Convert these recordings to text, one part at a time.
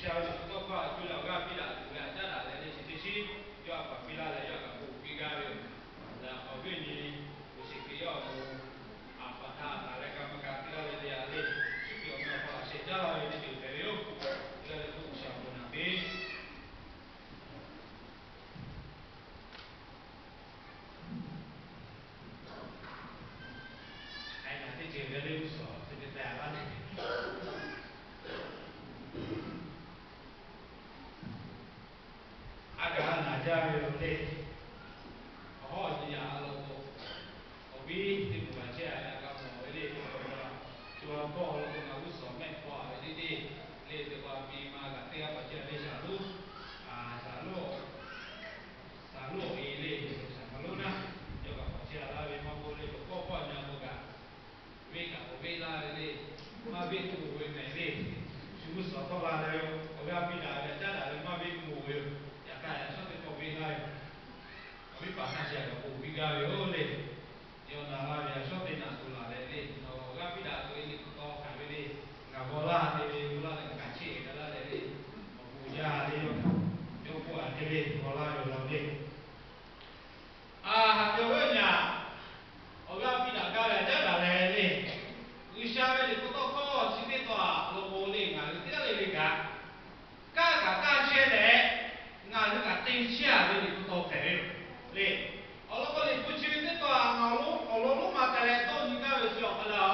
Ca ve chaw tawˇ hkawˇ a cuˇ leh awˬ g'aˇ piˇ daꞈ tuˬ ve a caˉ daꞈ leh le chi teˇ shiˉ yawˇ a paˍ piˇ laˇ leh yawˇ a kaꞈ k'oˆ piˇ gaˇ ve yoˬ. Awˬ viˉ awˬ nyi, Yeˍsuˆ Hkriꞈ yawˇ awˬ moˍ a paˍ htaꞈ taˍ leh ka ma ka piˇ laˇ ve le a le, Yeˍsuˆ Hkriꞈ awˬ meh awˬ hk'aw laꞈ sheh jaˇ laˇ ve teˇ ceuˬ hpehꞈ ve yoˬ. Chi g'a leh k'oˆ G'uiˬsha awˬ bon naꞈ piˇ. Aˬ, teˇ ceuˬ ve le G'uiˬsha chi te te a laˇ le. A kaꞈ a naˍ jaˇ ve yoˬ le. Awˬ hawˉ nyi a law k'o, awˬ viˉ teˇ moˍ g'a chehˇ a ve a kaꞈ mawˬ ve le. Teˇ hkawˇ la, co ha hpawˇ law k'o ngaˬ G'uiˬsha mehˆ hpawˇ a ve teˇ teˇ le. Teˇ hkawˇ a piˇ ma kaꞈ teˇ g'aˇ paˍ chehˇ a le. Shaˍlonˍ, a, Shaˍlonˍ, Shaˍlonˍ e le, Shaˍlonˍ naˉ, yawˇ kaꞈ paˍ chehˇ a laˇ ve maˇ k'oˆ le. Awˬ hkawˇ hpawˇ nyi a k'o kaꞈ, venˇ kaꞈ k'awꞈ venˇ laˇ ve le. Maˇ venˇ tuˬ ve mehˍ le. Shu G'uiˬsha tawˆ la leh, awˬ g'aˇ piˇ daꞈ ve a caˉ daꞈ ve maˇ venˇ tuˬ ve yoˬ. Yaꞈ hk'aˇ a shawˉ teˇ hkawˇ venˇ laˇ ve, awˬ viˉ paˍ htaˇ chi a kaꞈ k'oˆ piˇ gaˇ ve yoˬ le. Yawˇ na laˇ ve a shawˉ teˇ naꞈ tuˬ laˬ leh le, nawˬ awˬ g'aˇ piˇ daꞈ tuˬ ve le, hk'aw hk'aˬ ve le, ngaˬ g'aw laˇ te ve g'aw laˇ leh ngaˬ kaꞈ cheˇ e gaˇ laˇ leh le, awˬ bon jaˇ le, yawˇ kaꞈ yawˇ k'oˆ a te le g'aw laˇ ve yoˬ law le. A, haꞈ ve awˬ viˉ awˬ nyi, awˬ g'aˇ piˇ daꞈ gaˇ ve a caˉ daꞈ leh le, G'uiˬsha ve liꞈ hpu tawˇ hkawˇ chi teˇ taw a law k'o le ngaˬ hui teˇ g'aˇ le le kaꞈ, kaˇ kaꞈ kaˇ chehˇ leh, ngaˬ hui kaꞈ te chehˇ a ve liꞈ hpu taw hpehꞈ ve yoˬ le. Awˬ lawn k'o liꞈ hpu chi ve teˇ taw a ngaˬ awˬ lawn lonˉ ma teh leh dawˇ nyi gaˇ ve chi awˬ hk'aw lo,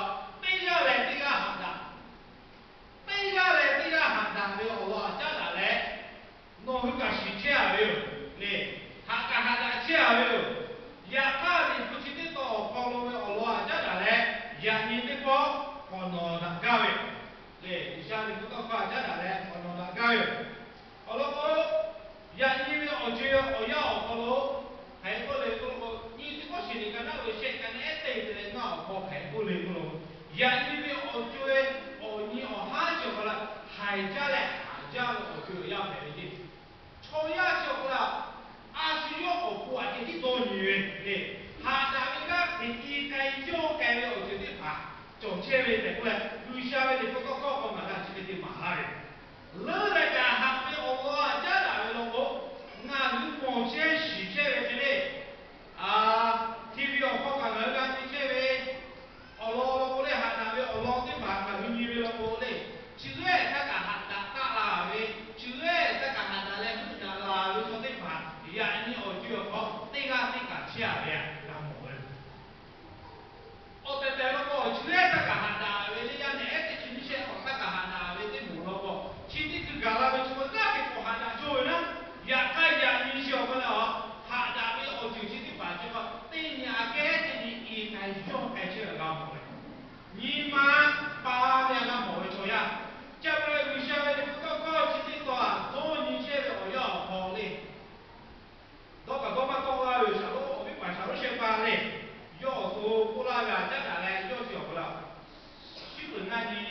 teˇ g'aˇ leh teˇ g'aˇ haꞈ daꞈ teˇ g'aˇ leh teˇ g'aˇ haꞈ daꞈ ve awˬ lawn a caˉ daꞈ leh, nawˬ hui kaꞈ shiˍ chehˇ a ve yoˬ le. Haꞈ kaꞈ haꞈ daꞈ chehˇ a ve yoˬ. Yaꞈ hk'aˇ liꞈ hpu chi teˇ taw awˬ hk'aw lo ve awˬ lawn a caˉ daꞈ leh, yaꞈ nyi teˇ pawˆ k'awꞈ nawˬ daꞈ gaˇ ve yoˬ le. G'uiˬsha liꞈ hpu tawˇ hkawˇ a caˉ daꞈ leh k'awꞈ nawˬ daꞈ gaˇ ve yoˬ. Awˬ lawn k'o, yaꞈ nyi ve awˬ co awˬ yaˇ awˬ hk'aw lo hk'aˬ hk'e k'oˆ le k'oˆ lo k'o, nyi teˇ pawˆ shiˍ liꞈ ka naˉ ve shehˆ ka naˉ ehˉ teˇ te leh ngaˇ awˬ hk'aw hk'aˬ hk'e k'oˆ le k'oˆ lo, yaꞈ nyi ve awˬ co e awˬ nyi awˬ haˉ chi awˬ hk'aw lo haiˬ jaˇ leh haˍ jaˇ ve awˬ co awˬ yaˇ hpehꞈ ve ceˇ. Chaw yaˇ chi awˬ hk'aw lo a shu yawˇ awˬ pon aꞈ kehˬ tiˉ dawˇ nyi ve le. Haꞈ daꞈ ve g'aˇ hk'e i k'ai yawˇ k'ai ve awˬ ceuˬ teˇ hpaˍ cawˬ chehˇ ve tehꞈ k'oˆ leh, G'uiˬsha ve liꞈ hpu tawˇ hkawˇ hk'aw ngaˬ hui a chi hk'e te maˍ laˇ ve leuˉ leh kaꞈ haꞈ ve awˬ lawn a caˉ daꞈ ve law k'o, ngaˬ hui mawˬ chehˇ shiˍ chehˇ ve hk'e le. A, TV awˬ hk'aw kaꞈ ngaˬ hui g'a nyi chehˇ ve awˬ lawn law k'o le, haꞈ daꞈ ve awˬ lawn teˇ hpaˍ ngaˬ hui nyi ve law k'o le, chi lehˬ htaˇ kaꞈ haꞈ daꞈ taˆ la ve, chi lehˬ htaˇ kaꞈ haꞈ daꞈ leh heuˆ daꞈ la ve chaw teˇ hpaˍ yaꞈ nyi awˬ co awˬ hk'aw teˇ g'aˇ teˇ kaꞈ chehˇ a ve g'a mawˬ ve yoˬ. Awˬ tehˬ tehˬ law k'o, chi lehˬ htaˇ kaꞈ haꞈ daꞈ ve le, yaˇ nehˬ ehˉ teˇ chi nyiˇ shehˆ awˬ htaˇ kaꞈ haꞈ daꞈ ve teˇ moˍ law k'o, chi teˇ hkui gaˬ la ve chi k'o g'aˇ hteꞈ k'awꞈ haꞈ daꞈ cawˇ ve naˉ, yaꞈ hk'aˇ yaꞈ nyi chi awˬ hk'aw lo haꞈ daꞈ ve awˬ ceuˬ chi teˇ hpaˍ chi k'o teˇ nyi aꞈ kehˉ teˇ nyi i k'ai yawˇ k'ai chehˇ ve g'a mawˬ ve. Nyi ma pa ve g'a mawˬ ve chaw yaˇ, chi pa taw G'uiˬsha ve liꞈ hpu tawˇ hkawˇ chi teˇ taw a dawˇ nyi chehˇ ve awˬ yaˇ awˬ hk'aw le. Dawˇ kaꞈ dawˇ maˇ tawˆ la ve yoˬ. Shaˍlonˍ awˬ viˉ paˍ Shaˍlonˍ sheh pa le, yawˇ awˬ to k'oˆ laˇ ve a caˉ daꞈ leh yawˇ chi awˬ hk'aw lo, shiˉ peuˬ ngaˇ nyi,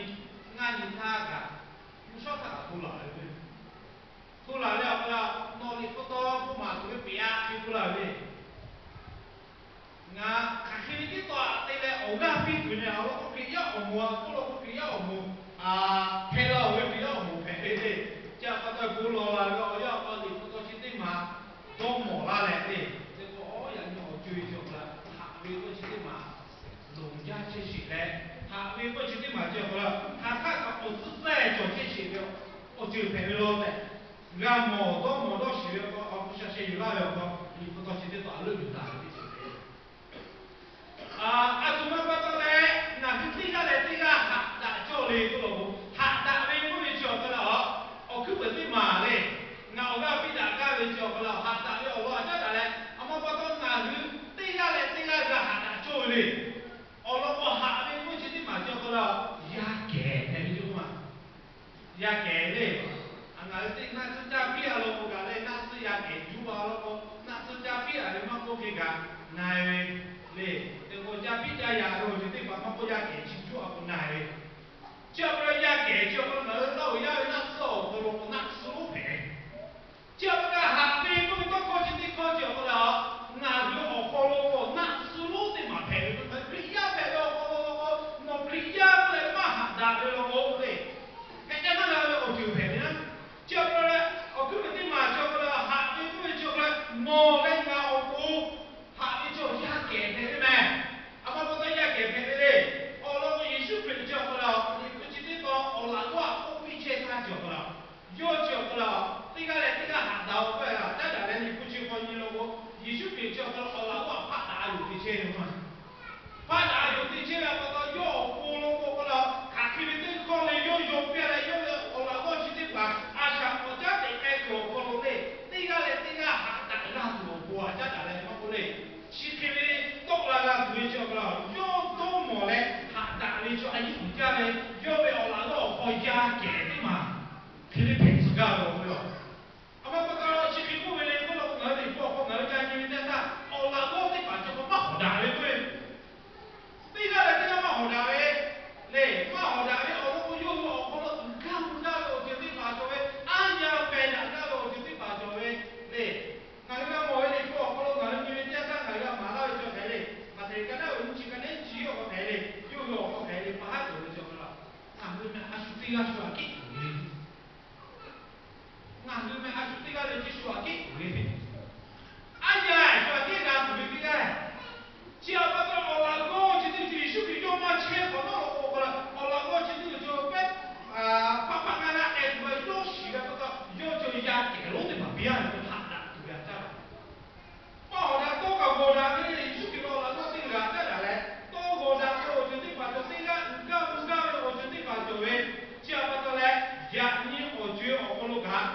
ngaˇ nyi htaˇ kaꞈ, mvuhˇ shawˉ htaˇ kaꞈ to laˬ ve, to laˬ ve awˬ hk'aw lo, nawˬ liꞈ hpu tawˇ hkawˇ maˍ tuˬ ve peꞈ a hk'e k'oˆ laˇ ve le. Ngaˬ hk'aˬ hk'e ve teˇ taw aꞈ te leh awˬ g'aˇ piˇ tuˬ nehˬ, awˬ lawn k'o Hkriꞈ yaˇ awˬ moˍ a k'oˆ law k'o Hkriꞈ yaˇ awˬ moˍ, a, hpehꞈ la oˬ ve Hkriꞈ yaˇ awˬ moˍ hpehꞈ ve le. Chi a pa taw bon lawˬ la ve awˬ yaˇ awˬ hk'aw liꞈ hpu tawˇ chi teˇ maˬ dawˇ mawˬ laˇ leh le, te k'o yaꞈ nyi awˬ co e chi awˬ hk'aw lo haꞈ ve k'oˆ chi teˇ maˬ loˍ jaˇ chehˇ sheˍ leh, haꞈ ve k'oˆ chi teˇ maˬ chi awˬ hk'aw lo hk'aˬ htaˇ kaꞈ awˬ tcuhˉ tcuhˉ cawˬ chehˇ sheˍ ve awˬ ceuˬ hpehꞈ ve law tehꞈ, g'a mawˬ dawˇ mawˬ dawˇ sheˍ ve awˬ hk'aw, awˬ hpu sha sheh yuˬ laˇ ve awˬ hk'aw, liꞈ hpu tawˇ chi teˇ taw a leuˆ yuˬ taˍ ve teˇ ceuˬ hpehꞈ ve. A, a htoꞈ ma pa taw leh ngaˬ hui teˇ g'aˇ leh teˇ g'aˇ haꞈ daꞈ cawˇ le k'oˆ law k'o, haꞈ daꞈ ve k'oˆ ve chi awˬ hk'aw lo, awˬ hkuiˉ peuˬ teˇ maˬ le, ngaˬ awˬ g'aˇ piˇ daꞈ gaˇ ve chi awˬ hk'aw lo haꞈ daꞈ ve awˬ lawn a caˉ daꞈ leh, a ma pa taw ngaˬ hui teˇ g'aˇ leh teˇ g'aˇ g'a haꞈ daꞈ cawˇ ve le. Awˬ lawn k'o haꞈ ve k'oˆ chi teˇ maˬ chi awˬ hk'aw lo yaˇ kehˬ hpehꞈ ve yoˬ ma. Yaˇ kehˬ le. A, ngaˬ hui teˇ naˆ tcuh caˇ piˇ a law k'o kaꞈ le, naˆ tcuh yaˇ kehˬ juˇ a law k'o, naˆ tcuh caˇ piˇ a ve maˇ k'oˆ hk'e kaꞈ na ve le. Te k'o caˇ piˇ caˇ yaꞈ ve awˬ ceuˬ teˇ hpaˍ maˇ k'oˆ yaˇ kehˬ chi juˇ a k'o na ve. Chi a pa taw yaˇ kehˬ chi awˬ hk'aw lo ngaˬ hui taˇ uiˍ yaˇ ve naˆ tcuh awˬ hk'aw lo k'o naˆ tcuh lonˉ hpehꞈ ve. Chi a pa taw haꞈ ve k'oˆ ve tawˇ hkawˇ chi teˇ hkawˇ chi awˬ hk'aw lo, ngaˬ hui awˬ hk'aw lo k'o naˆ tcuh lonˉ teˇ maˬ hpehꞈ ve k'o, Hkriꞈ yaˇ hpehꞈ ve awˬ hk'aw lo k'o, nawˬ Hkriꞈ yaˇ k'oˆ leh maˇ haꞈ daꞈ ve law k'o le, hk'e caˇ maˇ g'a ve awˬ ceuˬ hpehꞈ ve naˉ. yaˇ kehˬ teˇ maˬ hk'e le hpehꞈ tcuh gaˇ ve k'oˆ ve yoˬ. A ma pa taw chi hk'e k'oˆ ve le k'oˆ law k'o, ngaˬ hui teˇ pawˆ awˬ hk'aw ngaˬ hui ca nyi ve teˇ yanˇ htaˇ, awˬ laꞈ g'awˇ teˇ hpaˍ cawˬ hk'aw maˇ hawˍ daꞈ ve k'oˆ ve, teˇ g'aˇ leh teˇ g'aˇ maˇ hawˍ daꞈ ve le. Maˇ hawˍ daꞈ ve awˬ lawn k'o, yawˇ hui awˬ hk'aw lo uiˍ gaˇ mvuh gaˇ ve awˬ ceuˬ teˇ hpaˍ cawˬ ve, aˉ yaˇ pehˬ daꞈ gaˇ ve awˬ ceuˬ teˇ hpaˍ cawˬ ve le. Ngaˬ hui g'a mawˬ ve le k'o, awˬ hk'aw lo ngaˬ hui nyi ve teˇ yanˇ htaˇ ngaˬ hui g'a maˍ laˇ ve cawˬ hk'e le, Maꞈhtehˍ ka naˉ ve nyiˇ chi ka neˉ chi yawˇ hk'aw hk'e le, yawˇ hui awˬ hk'aw hk'e le pa haˉ cawˬ ve cawˬ hk'e la. Ngaˬ hui meh a shu teˇ g'aˇ shu aꞈ kehˉ tuˬ ve Ngaˬ hui meh a shu teˇ g'aˇ leh Yeˍsuˆ aꞈ kehˉ tuˬ ve, aˉ yaˇ shu aꞈ kehˉ g'a tuˬ ve teˇ g'aˇ. Chi awˬ pa taw awˬ laꞈ g'awˇ chi teˇ ceuˬ Yeˍsuˆ Hkriꞈ yawˇ maˇ chehˇ hk'awꞈ nawˉ law k'o, awˬ laꞈ g'awˇ chi teˇ ceuˬ cawˬ pehˉ, hpaˆ hpaˆ g'aˇ g'aˇ k'ai tuˬ ve yawˇ shiˍ ve pa taw, yawˇ cawˬ yaˇ kehˬ lonˉ teˇ hpaˍ piˇ a ve k'o, haꞈ daꞈ tuˬ ve aꞈ caˇ. Paw awˬ daꞈ tawˇ kaꞈ g'awˬ daꞈ ve le, Yeˍsuˆ Hkriꞈ ve awˬ laꞈ g'awˇ teˇ g'aˇ caˇ daꞈ leh, tawˇ g'awˬ daꞈ ve awˬ ceuˬ teˇ hpaˍ cawˬ teˇ g'aˇ, uiˍ gaˇ mvuh gaˇ ve awˬ ceuˬ teˇ hpaˍ cawˬ ve, chi aꞈ pa taw leh, yaꞈ nyi awˬ co-e awˬ hk'aw lo kaꞈ,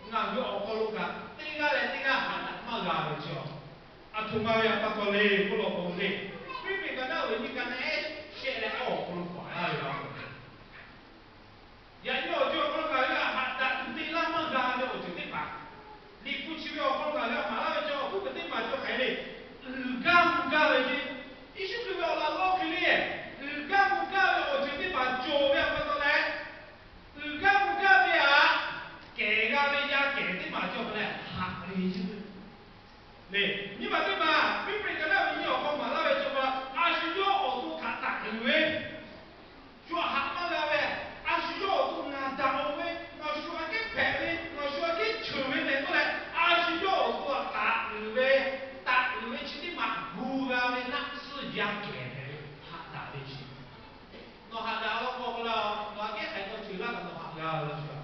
ngaˬ hui awˬ hk'aw lo kaꞈ teˇ g'aˇ leh teˇ g'aˇ haꞈ daꞈ maˇ g'a ve chi, aˬ htoꞈ ma ve aꞈ pa taw le k'oˆ law k'o le, Hpiˇliˇpiˆ ka naˉ ve nyiˇ ka naˉ ehˉ shehˆ leh awˬ hk'aw lo paˍ laˇ ve yoˬ. Yaꞈ nyi awˬ co-e awˬ hk'aw lo ngaˬ hui haꞈ daꞈ tuˬ te laˇ maˇ g'a ve awˬ ceuˬ teˇ hpaˍ, Liꞈ hpu chi ve awˬ hk'aw lo ngaˬ hui maˍ laˇ ve cawˬ awˬ hkuiˉ peuˬ teˇ maˬ cawˬ hk'e le, uiˍ gaˇ mvuh gaˇ ve ce. Yeˍsuˆ Hkriꞈ ve awˬ laꞈ g'awˇ hk'e le, uiˍ gaˇ mvuh gaˇ ve awˬ ceuˬ teˇ hpaˍ cawˬ ve aꞈ pa taw leh, uiˍ gaˇ mvuh gaˇ ve aꞈ kehˬ g'a ve yaˇ kehˬ teˇ maˬ cawˬ hk'e leh haꞈ ve ce. Le, nyiˇ maˬ teˇ maˬ Hpiˇliˇpiˆ ka naˉ ve nyiˇ awˬ hk'aw maˍ laˇ ve cawˬ hk'e, a shu yawˇ awˬ to htaꞈ taꞈ uiˍ ve shu aꞈ haꞈ maˇ g'a ve, a shu yawˇ awˬ to ngaˬ daꞈ-oˬ ve, ngaˬ shu aꞈ kehˉ hpehꞈ ve, ngaˬ shu aꞈ kehˉ cheuˬ ve tehꞈ k'oˆ leh, a shu yawˇ awˬ to htaꞈ taꞈ uiˍ ve, taꞈ uiˍ ve chi teˇ maˬ gu g'a ve naˆ tsuhˇ yaˇ kehˬ hpehꞈ ve haꞈ daꞈ ve ce. Nawˬ haꞈ daꞈ law k'o, nawˬ aꞈ kehˉ hk'e k'aw cheuˬ laˇ kaꞈ nawˬ haꞈ g'a ve la shu a.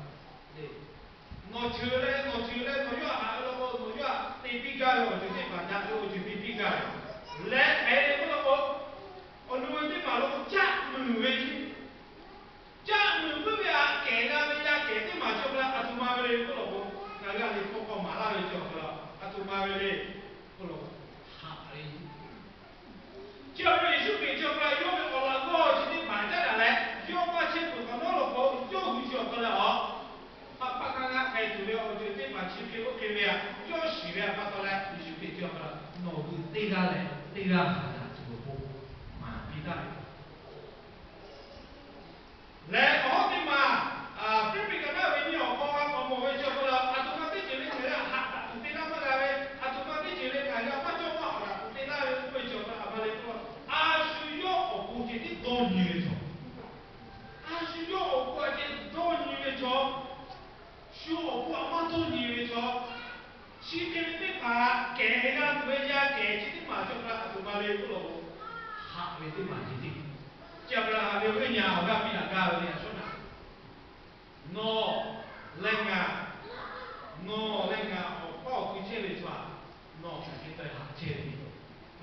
Nawˬ cheuˬ leh nawˬ cheuˬ leh nawˬ yawˇ htaꞈ haꞈ ve law k'o, nawˬ yawˇ htaꞈ te piˇ gaˇ ve awˬ ceuˬ teˇ hpaˍ daꞈ ve awˬ ceuˬ te piˇ gaˇ ve leh hk'e le k'oˆ law k'o, awˬ nu ve teˇ maˬ law k'o caˆ muiˬ ve ce. Caˆ muiˬ puiˉ ve aꞈ kehˬ g'a ve yaˇ kehˬ teˇ maˬ cawˬ hk'e leh, aˬ htoꞈ ma ve le k'oˆ law k'o, ngaˬ hui a liꞈ hpu hk'aw maˍ laˇ ve cawˬ hk'e leh, aˬ htoꞈ ma ve le k'oˆ law k'o, haꞈ ve Chi awˬ hk'e Yeˍsuˆ Hkriꞈ chi awˬ hk'e yawˇ ve awˬ laꞈ g'awˇ chi teˇ hpaˍ caˉ daꞈ leh, yawˇ maˇ chehˇ peuˬ hk'awꞈ nawˉ law k'o, yawˇ hui chi awˬ hk'e leh a, hpaˆ hpaˆ g'aˇ g'aˇ k'ai tuˬ ve awˬ ceuˬ teˇ hpaˍ chi hk'e oˇ hk'e ve aꞈ yawˇ shiˍ ve aꞈ pa taw leh, Yeˍsuˆ Hkriꞈ chi awˬ hk'e leh nawˬ hui teˇ g'aˇ leh teˇ g'aˇ haꞈ daꞈ tuˬ awˬ pon maˍ piˇ taˍ ve leh, awˬ hawˉ teˇ maˬ Hpiˇliˇpiˆ ka naˉ ve nyiˇ awˬ hk'aw g'a k'awꞈ mawˬ ve chi awˬ hk'e leh, aˬ htoꞈ ma teˇ ceuˬ le ngaˬ hui haꞈ daꞈ tuˬ te laˇ maˇ g'a ve, aˬ htoꞈ ma teˇ ceuˬ le ngaˬ hui maˇ cawˇ maˇ haꞈ daꞈ tuˬ te laˇ ve k'oˆ ve chi awˬ hk'e leh, a ma le k'oˆ law, a shu yawˇ awˬ pon ceh tiˉ dawˇ nyi ve cawˬ. A shu yawˇ awˬ pon a ceh dawˇ nyi ve cawˬ. Shu awˬ pon aꞈ maˇ dawˇ nyi ve cawˬ. Chi hk'e ve teˇ hpaˍ kehˬ g'a tuˬ ve yaˇ kehˬ chi teˇ maˬ cawˬ hk'e leh, aˬ htoꞈ ma le k'oˆ law, haꞈ ve teˇ maˬ ceh tiˉ. Chi aꞈ pa taw haꞈ ve awˬ viˉ awˬ nyi awˬ g'aˇ piˇ daꞈ gaˇ ve le, a shawˉ naꞈ. Nawˬ leh ngaˬ, nawˬ leh ngaˬ awˬ hpawˇ awˬ hkui chehˇ ve chaw, nawˬ hk'aˬ hk'e te haꞈ chehˇ ve.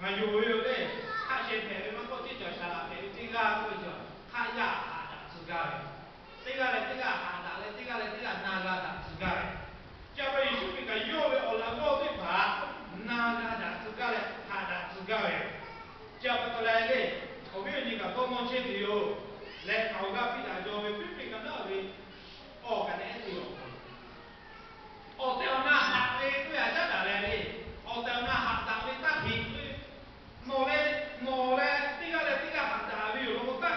Ngaˬ yonˍ ve yoˬ le, hk'aˆ sheh hpehꞈ ve maˇ k'oˆ, ceˇ caˬ shaˍ laꞈ hpehꞈ ve teˇ g'aˇ k'oˆ ve chaw, hk'aˆ yaˇ haꞈ daꞈ tcuh gaˇ ve. Teˇ g'aˇ leh teˇ g'aˇ haꞈ daꞈ leh, teˇ g'aˇ leh teˇ g'aˇ na g'a daꞈ tcuh gaˇ ve. Chi aꞈ pa Yeˍsuˆ Hkriꞈ kaꞈ yawˇ ve awˬ laꞈ g'awˇ teˇ hpaˍ na g'a daꞈ tcuh gaˇ leh haꞈ daꞈ tcuh gaˇ ve. Chi aꞈ pa taw leh le, awˬ viˉ awˬ nyi kaꞈ dawˇ nawˇ chehˇ ve yoˬ. Leh awˬ g'aˇ piˇ daꞈ jaw ve Hpiˇliˇpiˆ ka naˉ ve awˬ ka nehˉ te awˬ awˬ tehˬ awˬ na haꞈ ve k'oˆ ve aꞈ caˉ daꞈ leh le, awˬ tehˬ awˬ na haꞈ daꞈ ve taˇ heˆ k'oˆ ve, nawˬ leh, nawˬ leh teˇ g'aˇ leh teˇ g'aˇ haꞈ daꞈ ve yoˬ law k'o, taˇ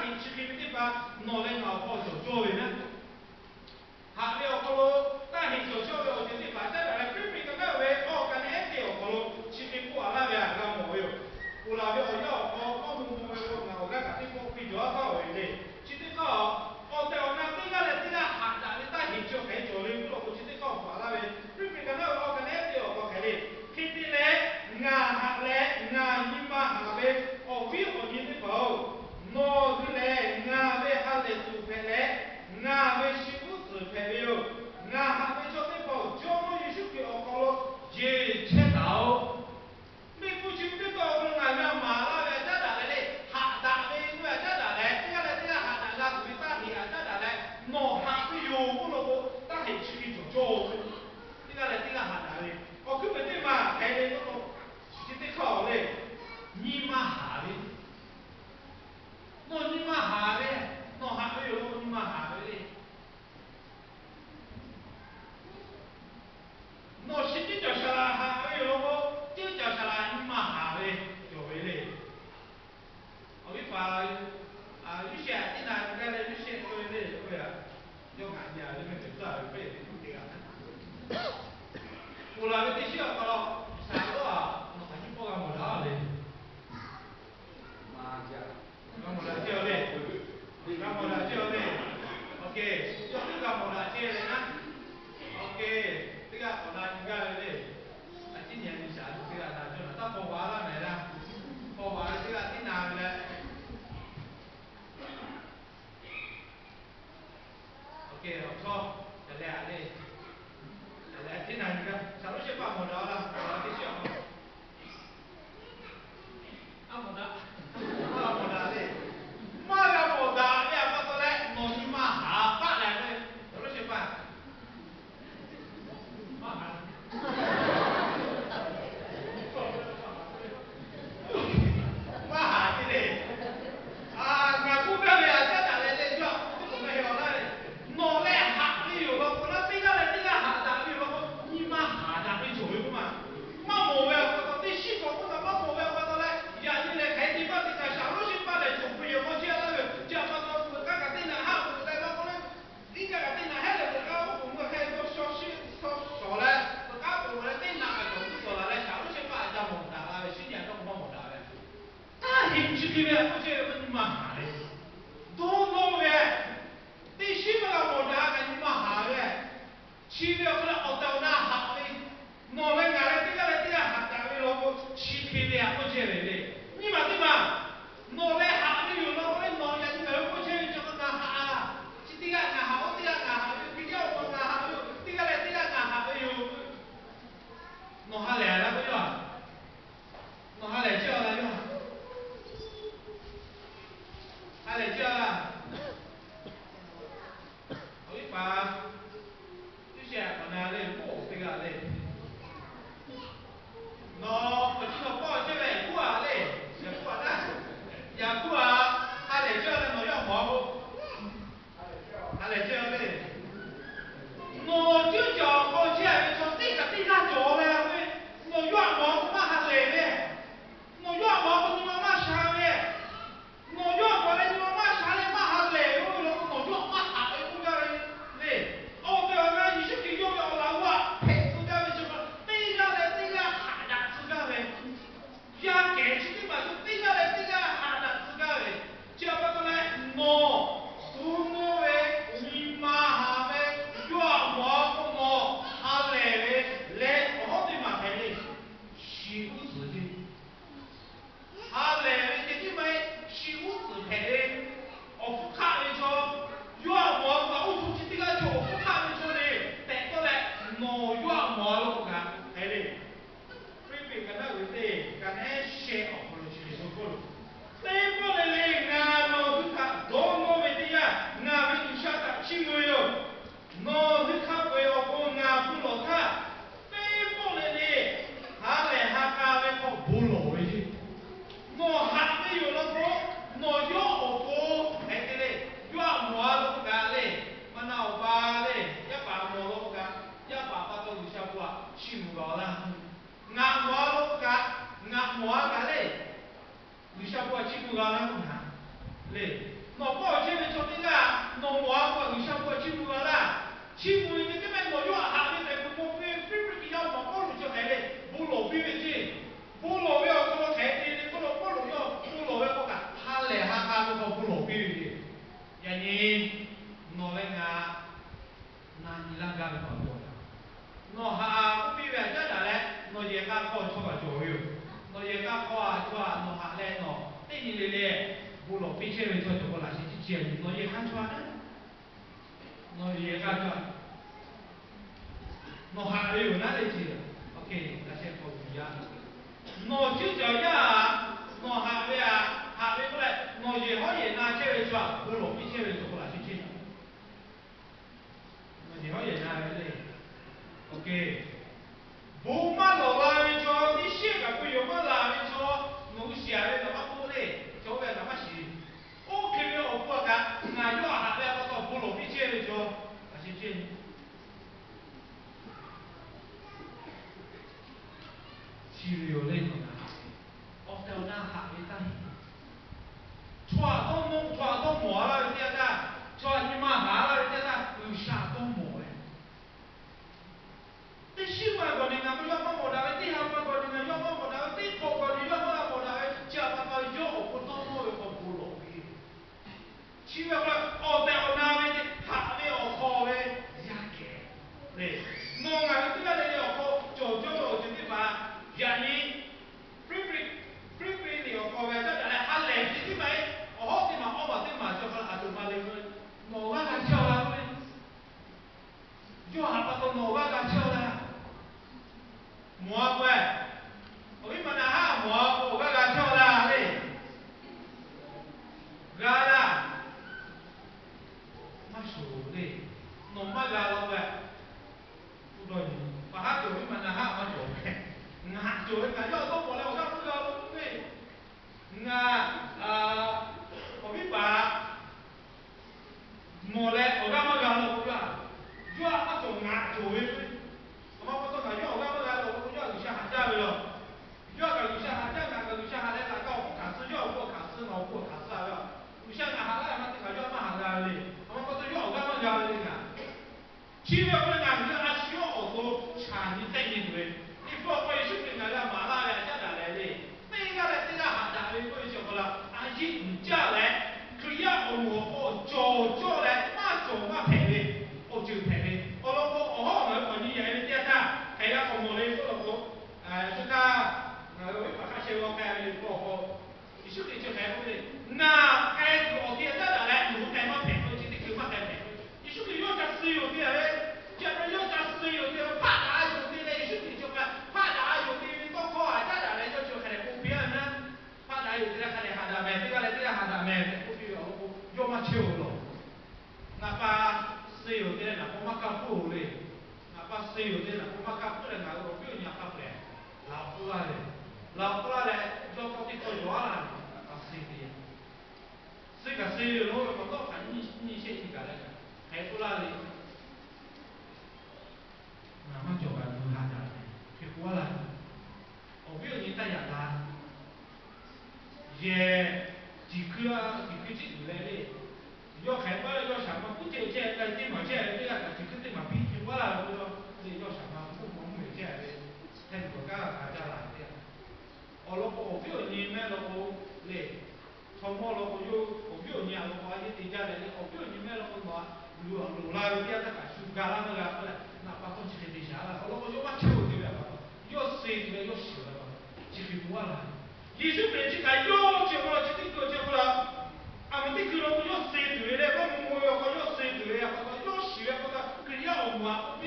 ve mehˬ ve tcuhˉ ve pehˇ ve teˇ g'aˇ, ponˬ laˬ ve teˇ shiˉ awˬ hk'aw lo, G'uiˬsha yawˇ a, nawˬ hk'aˬ nyiˇ pawˆ g'a mawˬ daꞈ le. G'a mawˬ daꞈ chehˇ a le. G'a mawˬ daꞈ chehˇ a le. Awˬ hk'e, yawˇ teˇ g'aˇ mawˬ daꞈ chehˇ ve naˉ. Awˬ hk'e, teˇ g'aˇ k'awꞈ na nyi gaˇ ve le. A ciˉ nyi a nyi shaˍ teˇ g'aˇ na cawˇ na taˇ hpaw g'a laˇ mehˍ laˇ. Hpaw g'a ve teˇ g'aˇ tiˉ na ve leh, awˬ hk'e awˬ chawˇ ca leh a le. Ca leh tiˉ na nyi gaˇ shaˍ lonˉ shehˇ paˆ mawˬ daꞈ laˇ, a teˇ shiˉ awˬ hk'aw lo. A mawˬ daꞈ, a mawˬ daꞈ le. Maˇ g'a mawˬ daꞈ ve a pa taw leh nawˬ nyi ma haˍ paˆ leh ve, shaˍ lonˉ shehˇ paˆ maˇ haˍ, maˇ haˍ te le. Ngaˬ k'oˆ gaˇ ve a caˉ daꞈ leh leh yawˇ a k'oˆ k'oˆ maˇ heˆ awˬ laˇ ve, nawˬ leh haꞈ ve yoˬ law k'o, naˉ teˇ g'aˇ leh teˇ g'aˇ haꞈ daꞈ ve yoˬ law k'o, nyi ma haˍ daꞈ ve cawˬ ve k'oˆ ma. Maˇ mawˬ ve a pa taw, teˇ shiˉ k'awꞈ k'oˆ kaꞈ maˇ mawˬ ve a pa taw leh, yaꞈ nyi lehˬ hk'aˬ hk'e te maˇ te kaꞈ shaˍ lonˉ shehˇ paˆ lehˬ cawˬ hpu yehˬ k'aw chehˇ a laˇ ve, chi a pa taw peuˬ k'aˉ kaꞈ teˇ naꞈ haˆ peuˬ leh maˇ k'oˆ le. Iˉ kaˆ kaꞈ teˇ naꞈ hehˉ leh peuˬ k'aˉ oˉ k'oˍ mvuhˇ hk'aˇ yawˇ shaw shiˉ shaw shawˍ leh peuˬ k'aˉ peuˬ leh teˇ naꞈ kaꞈ cawˬ hpu shawˍ laˬ leh shaˍ lonˉ shehˇ paˆ a ca mawˬ daꞈ la ve, shiˉ nyi a dawˇ k'o maˇ mawˬ daꞈ ve. Taˇ heˆ, chi hk'e ve a k'oˆ chehˇ ve maˇ nyi ma haˍ le. Dawˇ nawˇ ve teˇ shiˉ maˇ g'a mawˬ daꞈ kaꞈ nyi ma haˍ ve. Chi ve awˬ hk'aw lo awˬ tehˬ awˬ na haꞈ ve, nawˬ leh ngaˬ leh teˇ g'aˇ leh teˇ g'aˇ haꞈ daꞈ ve law k'o, chi hk'e ve a k'oˆ chehˇ ve le. Nyi ma teˇ ma, nawˬ leh haꞈ ve yoˬ law k'o, nawˬ yaꞈ nyi ngaˬ hui k'oˆ chehˇ ve chi hk'e ngaˬ haꞈ a. Chi teˇ g'aˇ ngaˬ haꞈ, oˇ teˇ g'aˇ ngaˬ haꞈ ve yoˬ, teˇ g'aˇ awˬ hk'aw ngaˬ haꞈ ve yoˬ, teˇ g'aˇ leh teˇ g'aˇ ngaˬ haꞈ ve yoˬ. Nawˬ ha lehˬ la k'o yaˇ, nawˬ ha lehˬ chehˇ a la yaˇ, ha lehˬ chehˇ a la. Awˬ viˉ paˍ, teˇ shehˍ hpaˍ na le, k'oˆ teˇ g'aˇ le. Nawˬ awˬ chi nawˬ pawˆ chehˇ ve kuˉ a le, yaꞈ kuˉ a naˉ, yaꞈ kuˉ a, ha lehˬ chehˇ a leh nawˬ yawˇ mawˬ a k'o, ha lehˬ chehˇ a le. Nawˬ cuˉ caˬ awˬ hk'aw chehˇ ve chaw teˇ kaꞈ teˇ g'aˇ cawˬ la ve, nawˬ yawˇ a mawˬ a k'o maˇ ha lehˬ ve, nawˬ yawˇ a mawˬ a k'o nyi ma maˇ sha ve, nawˬ yawˇ a mawˬ leh nyi ma maˇ sha leh maˇ ha lehˬ ve k'oˆ ve law k'o, nawˬ yawˇ maˇ haꞈ ve k'oˆ gaˇ ve le. Awˬ tehˬ awˬ na Yeˍsuˆ Hkriꞈ yawˇ ve awˬ laꞈ g'awˇ htaꞈ hpehꞈ tcuh gaˇ ve chi pa taw, teˇ g'aˇ leh teˇ g'aˇ haꞈ daꞈ tcuh gaˇ ve, yaˇ kehˬ chi teˇ maˬ chi teˇ g'aˇ leh teˇ g'aˇ haꞈ daꞈ tcuh gaˇ ve, chi a pa taw leh nawˬ dawˇ nawˇ ve, nyi ma haˍ ve, yawˇ a mawˬ a k'o nawˬ ha lehˬ ve leh awˬ hawˉ teˇ maˬ hpehꞈ le. Shi uˉ tcuhˍ ce, ha lehˬ ve ceh tiˉ maˇ heˆ, shi uˉ tcuhˍ hpehꞈ ve, awˬ hpfuhˇ hk'aˆ ve chaw, yawˇ a mawˬ a k'o kaꞈ oˇ hpu chi teˇ g'aˇ chaw awˬ hpfuhˇ hk'aˆ ve chaw le tehꞈ k'oˆ leh, nawˬ yawˇ a mawˬ a lo k'o kaꞈ hpehꞈ le. Hkriꞈ piˇ ka naˉ ve teˇ ka nehˉ shehˆ awˬ hk'aw lo chi ve k'oˆ lo, teˇ pawˆ leh le ngaˬ nawˬ hui htaꞈ dawˇ nawˇ ve teˇ yanˇ, ngaˬ ve G'uiˬsha htaꞈ chiˇ mvuh ve yoˬ. Nawˬ hui hk'a peu-eˬ awˬ pon ngaˬ hpu lawˬ htaˇ, teˇ pawˆ leh le ha lehˬ ha k'a ve hk'aw bon lawˬ ve yoˬ. Nawˬ haꞈ ve yoˬ law k'o, nawˬ yawˇ awˬ pon hk'e te le, yawˇ a mawˬ a lo k'o kaꞈ le, maˇ na awˬ pa le, yaˇ paˍ mawˬ law k'o kaꞈ, yaˇ paˍ pa taw G'uiˬsha bon htaꞈ chiˇ mvuh g'a laˇ. Ngaˬ mawˬ a lo k'o kaꞈ, ngaˬ mawˬ a kaꞈ le, G'uiˬsha bon htaꞈ chiˇ mvuh g'a laˇ k'oˆ htaꞈ le. Nawˬ pawˆ chehˇ ve chaw teˇ g'aˇ nawˬ mawˬ a k'o, G'uiˬsha bon htaꞈ chiˇ mvuh g'a laˇ. Chiˇ mvuh ve ceh tiˉ maˇ heˆ, nawˬ yawˇ haꞈ ve tehꞈ k'oˆ ve Hkriꞈ piˇ yaˇ mawˬ Pawˇluꞈ chi hk'e le, bon lawˬ piˇ ve ceˇ. Bon lawˬ ve awˬ hk'aw lo hk'e te le k'oˆ lo, Pawˇluꞈ yawˇ bon lawˬ ve k'o kaꞈ, ha lehˬ ha k'a ve hk'aw bon lawˬ piˇ ve ceˇ. Yaꞈ nyi nawˬ leh ngaˬ na nyi laˇ gaˇ ve pa taw, nawˬ haꞈ k'oˆ piˇ ve a caˉ daꞈ leh, nawˬ yehˬ k'a hk'aw chaw kaꞈ cawˬ ve yoˬ. Nawˬ yehˬ k'a hk'aw a chaw a nawˬ haꞈ leh nawˬ teˇ nyi le le bon lawˬ piˇ chehˇ ve chaw cawˬ k'o laꞈ sheh chi chi a yoˬ. Nawˬ yehˬ k'a chaw a, nawˬ yehˬ k'a chaw a, nawˬ haꞈ ve yoˬ naˉ le ce. Oˇ hk'e, laꞈ sheh hk'aw yuˬ yaˇ, nawˬ cuˉ caˬ yaˇ a, nawˬ haꞈ ve a, haꞈ ve k'oˆ leh nawˬ yehˬ hawˉ yehˬ na chehˇ ve chaw a bon lawˬ piˇ chehˇ ve cawˬ k'o laꞈ sheh chi Nawˬ yehˬ hawˉ yehˬ na ve le. Oˇ hk'e, bon maˇ lawˬ la ve chaw, teˇ shiˉ kaꞈ bon yehˬ maˇ la ve chaw, nawˬ hui shiˍ a ve kaꞈ maˇ k'oˆ le, chaw oˇ ve kaꞈ maˇ shiˍ. Oˇ hk'e ve awˬ pon a kaꞈ ngaˬ yawˇ a haꞈ ve a pa taw bon lawˬ piˇ chehˇ ve chaw, a sheh chehˇ chi ve yoˬ le. Nawˬ na haꞈ ve, awˬ tehˬ awˬ na haꞈ ve taˇ heˆ. Chaw htaꞈ dawˇ nawˇ, chaw htaꞈ dawˇ mawˬ a laˇ ve teˇ yanˇ htaˇ, chaw htaꞈ nyi ma haꞈ a laˇ ve teˇ yanˇ htaˇ, G'uiˬsha dawˇ nawˬ awˬ g'aˇ g'a chehˇ-aw laˇ. Mawˬ-a k'o-e, awˬ viˉ ma naꞈ haˉ mawˬ-a k'o awˬ g'aˇ g'a chehˇ-aw laˇ le. G'a laˇ. Maˇ shoˍ le. Nawˬ maˇ g'a law k'o-e, pa haˉ cawˬ ve maˇ na haˉ maˇ cawˬ ve, ngaˬ cawˬ ve kaꞈ yawˇ dawˇ mawˬ leh awˬ g'aˇ maˇ g'a law k'o ve, ngaˬ awˬ viˉ paˍ mawˬ leh awˬ g'aˇ maˇ g'a law k'o, yawˇ htaꞈ maˇ cawˬ, ngaˬ cawˬ ve k'o, aˬ ma pa taw kaꞈ yawˇ awˬ g'aˇ maˇ g'a law k'o, yawˇ htaꞈ G'uiˬsha haꞈ jaˇ ve yoˬ. Yawˇ kaꞈ G'uiˬsha haꞈ jaˇ, ngaˬ kaꞈ G'uiˬsha haꞈ leh, ngaˬ kaꞈ awˬ hk'oˆ hkanˍ suh, yawˇ awˬ hk'oˆ hkanˍ suh, ngaˬ awˬ hk'oˆ hkanˍ suh ve yoˬ. G'uiˬsha ngaˬ haꞈ laˇ ve maˇ te kaꞈ yawˇ maˇ haꞈ g'a ve le. Aˬ ma pa taw yawˇ awˬ g'aˇ maˇ g'a ve le ngaˬ. Chi ve awˬ hk'aw lo ngaˬ hui a shu yawˇ awˬ to chaꞈ nyi tehˆ nyi tuˬ ve, Liꞈ hpu awˬ hk'aw Yeˍsuˆ Hkriꞈ ngaˬ hui htaꞈ maˍ laˇ ve a caˉ daꞈ leh le, teˇ g'aˇ leh teˇ g'aˇ haꞈ daꞈ ve k'oˆ ve chi awˬ hk'aw lo, a yeˇ uiˍ jaˇ leh, Hkriꞈ yaˇ awˬ moˍ awˬ hk'aw cawˬ cawˇ leh maˇ cawˬ maˇ hpehꞈ ve, awˬ ceuˬ hpehꞈ ve, awˬ lawn k'o awˬ hawˉ ngaˬ hui k'awꞈ nyi yaꞈ ve teˇ yanˇ htaˇ hk'aˬ hk'e g'a k'awꞈ mawˬ le k'oˆ law k'o, shu htaˇ ngaˬ hui awˬ viˉ paˍ hk'a sheh g'a k'ai ve le k'o, Yeˍsuˆ Hkriꞈ chi hk'e k'oˆ ve le, ngaˬ k'ai tuˬ awˬ te a caˉ daꞈ leh nawˬ hui k'ai maˇ hpehꞈ k'o, chi teˇ hkui maˇ k'ai hpehꞈ. Yeˍsuˆ Hkriꞈ yawˇ ca suh yoˬ te ve, chi a yawˇ ca suh yoˬ te ve, hpaˆ daꞈ a yoˬ te leh Yeˍsuˆ Hkriꞈ chi hpaˆ daꞈ a yoˬ te ve tawˇ hkawˇ a caˉ daꞈ leh yawˇ chi hk'a dehꞈ k'oˆ piˇ a ve naˉ, hpaˆ daꞈ a yoˬ te leh hk'a dehꞈ haꞈ daꞈ mehˍ, teˇ g'aˇ leh teˇ g'aˇ haꞈ daꞈ mehˍ tehꞈ k'oˆ piˇ ve awˬ lawn k'o, yawˇ maˇ chehˇ-oˬ lawˬ. Ngaˬ pa suh yoˬ te leh ngaˬ k'aw maˇ kaˇ hpfuhˇ-oˬ le. Ngaˬ pa suh yoˬ te leh ngaˬ k'aw maˇ kaˇ hpfuhˇ leh ngaˬ hui awˬ viˉ awˬ nyi a hk'a peu-eˬ laˬ awˬ k'oˆ laˇ ve, laˬ awˬ k'oˆ laˇ leh yawˇ tawˇ teˇ tawˇ yaw a laˇ ve, ngaˬ pa suh te yaˇ suh kaꞈ suh yoˬ lo ve k'awꞈ dawˇ hk'aˬ nyi nyi shehˆ nyi gaˬ leh kaꞈ hk'e k'oˆ laˇ ve, ngaˬ maˇ cawˬ kaꞈ nawˬ hui haꞈ daꞈ ve hk'e k'oˆ laˇ ve, awˬ viˉ awˬ nyi taˇ yaꞈ la. Yehˬ, ciˬ hkui, ciˬ hkui ciˉ tuˬ leh le, yawˇ hk'aˬ hk'e k'oˆ laˇ ve, yawˇ shaˍ ma kuˉ ceh ceh k'ai teˇ maˬ ceh ve teˇ g'aˇ kaꞈ ciˬ hkui teˇ maˬ piˇ hk'e k'oˆ laˇ ve k'o, le yawˇ shaˍ ma kuˉ maˇ mvuhˇ ve ceh ve, hk'e tuˬ kaꞈ kaˇ g'a hk'a jaˇ la ve teˇ g'aˇ. Awˬ lawn k'o awˬ viˉ awˬ nyi mehˆ law k'o, le, chaw mawˇ law k'o yawˇ awˬ viˉ awˬ nyi a law k'o a yeˇ te jaˇ leh le, awˬ viˉ awˬ nyi mehˆ law k'o nawˬ a luˬ loˍ la ve teˇ yanˇ htaˇ kaꞈ shu ga laˇ maˇ g'a k'oˆ leh, ngaˬ pa taw chi hk'e te shaˍ laˇ. Awˬ lawn k'o yawˇ maˇ chehˇ-oˬ te ve pa taw, yawˇ suh tuˬ leh yawˇ shiˍ la pa taw, chi hk'e k'oˆ laˇ ve. Yeˍsuˆ Hkriꞈ chi kaꞈ yawˇ chi awˬ hk'aw lo chi teˇ hkui chi hk'aw lo, a ma teˇ hkui law k'o yawˇ suh tuˬ ve leh, maˇ maw maw ve awˬ hk'aw yawˇ suh tuˬ ve pa taw, yawˇ shiˍ ve pa taw, Hkriꞈ yaˇ awˬ moˍ a k'oˆ